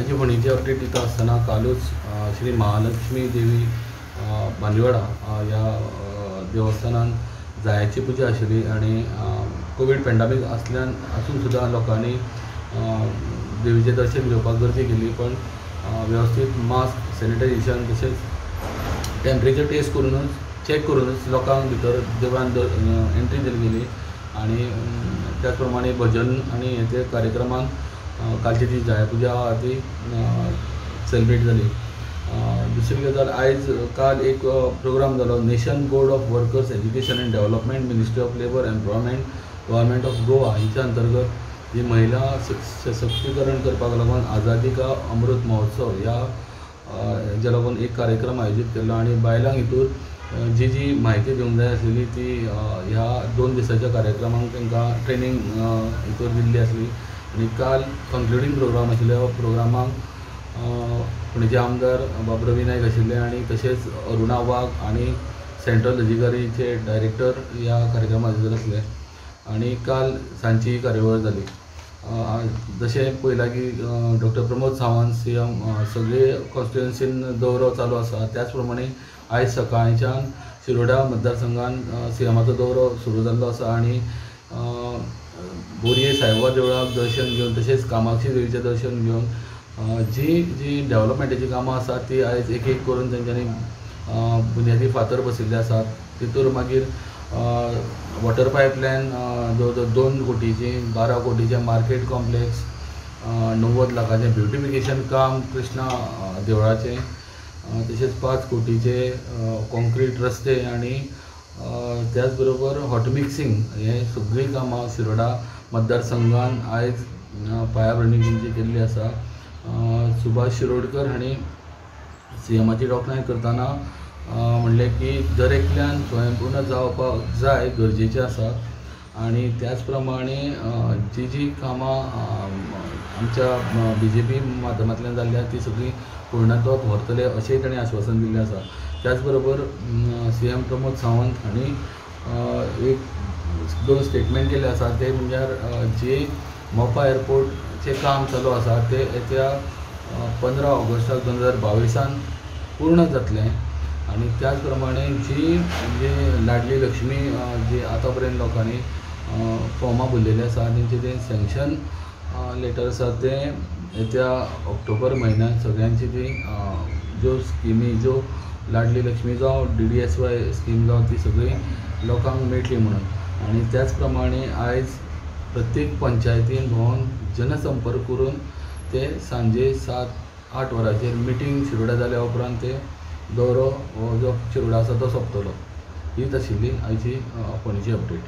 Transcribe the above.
आयची फोंडेंची अपडेट दिता आसतना कालूच श्री महालक्ष्मी देवी बांदिवाडा ह्या देवस्थानान जायाची पुजा आशिल्ली आनी कोवीड पेंडेमीक आसल्यान आसून सुद्दां लोकांनी देवीचें दर्शन घेवपाक गर्दी केली, पण वेवस्थीत मास्क, सॅनिटायझेशन तशेंच टेम्परेचर टेस्ट करूनच चॅक करूनच लोकांक भितर देवळान एंट्री दिली गेली. आनी त्याच प्रमाणे भजन आनी हे ते कार्यक्रमांत कालची जी जाया पुजा आहा ती सेलिब्रेट जाली. दुसरी गजाल, आयज काल एक प्रोग्राम जालो nation board of workers education and development ministry of labour employment government of Goa हिच्या अंतर्गत जी महिला सशक्तीकरण करपाक लागून आझादी का अमृत महोत्सव ह्या हेज्या लागून एक कार्यक्रम आयोजीत केल्लो आनी बायलांक हितूर जी जी म्हायती दिवंक जाय आसलेली ती ह्या 2 दिसाच्या कार्यक्रमांक तांकां ट्रेनींग हितूर दिल्ली आसली. आनी काल कंक्लुडींग प्रोग्राम आशिल्ल्या प्रोग्रामाक पणजे आमदार बाब रवी नायक आशिल्ले आनी तशेंच अरुणा वाघ आनी सेंट्रल अधिकारीचे डायरेक्टर ह्या कार्यक्रमाक हजर आसले आनी काल सांजची ही कार्यावळ जाली. जशें पळयलां की डॉक्टर प्रमोद सावंत सीएम सगळे कॉन्स्टिट्युएन्सीन दौरो चालू आसा, त्याच प्रमाणे आयज सकाळच्यान शिरोडा मतदारसंघान सीएमाचो दौरो सुरू जाल्लो आसा आनी बोरये साईबाबा देवळाक दर्शन घेवन तशेंच कामाक्षी देवीचें दर्शन घेवन जी जी डेव्हलपमेंटाचीं कामां आसात ती आयज एक एक करून तेंच्यांनी बुन्यादी फातर बसयल्ले आसात. तितूर मागीर वॉटर पायपलायन जवळ जवळ 2 कोटीची, 12 कोटीचें मार्केट कॉम्प्लेक्स, 90 लाखाचें ब्युटिफिकेशन काम कृष्णा देवळाचें, तशेंच 5 कोटीचे कॉन्क्रीट रस्ते आनी त्याच बरोबर हॉट मिक्सिंग हे सगळीं कामां शिरोडा मतदारसंघान आयज पायाभरणी तेंची केल्ली आसा. सुभाष शिरोडकर हांणी सीएमाची तोखणाय करतना म्हणलें की दर एकल्यान स्वयंपूर्ण जावपाक जाय, गरजेचें आसा आनी त्याच प्रमाणे जी जी कामां आमच्या बीजेपी माध्यमांतल्यान जाल्ली आसा ती सगळीं पूर्णत्वाक व्हरतले अशेंय तांणी आश्वासन दिल्लें आसा. त्याच बरोबर सीएम प्रमोद सावंत हांणी 1-2 स्टेटमेंट केले आसा, ते म्हणल्यार जे मोपा एअरपोर्टचें काम चालू आसा ते येत्या 15 ऑगस्टाक 2022 पूर्ण जातलें आनी त्याच प्रमाणे जी म्हणजे लाडली लक्ष्मी जी आतां पर्यंत लोकांनी फॉर्मां भरलेलीं आसा तेंचें तें सँक्शन लेटर आसा तें येत्या ऑक्टोबर म्हयन्यान सगळ्यांची ती ज्यो स्किमी, ज्यो लाडली लक्ष्मी जावं DDSY scheme जावं ती सगळी लोकांक मेळटली म्हणून. आनी त्याच प्रमाणे आयज प्रत्येक पंचायतीन भोंवन जनसंपर्क करून ते सांजे 7-8 वरांचेर मिटींग शिरोडा जाल्या उपरांत ते दौरो हो जो शिरोडा आसा तो सोंपतलो. हीच आशिल्ली आयची फोंडेची अपडेट.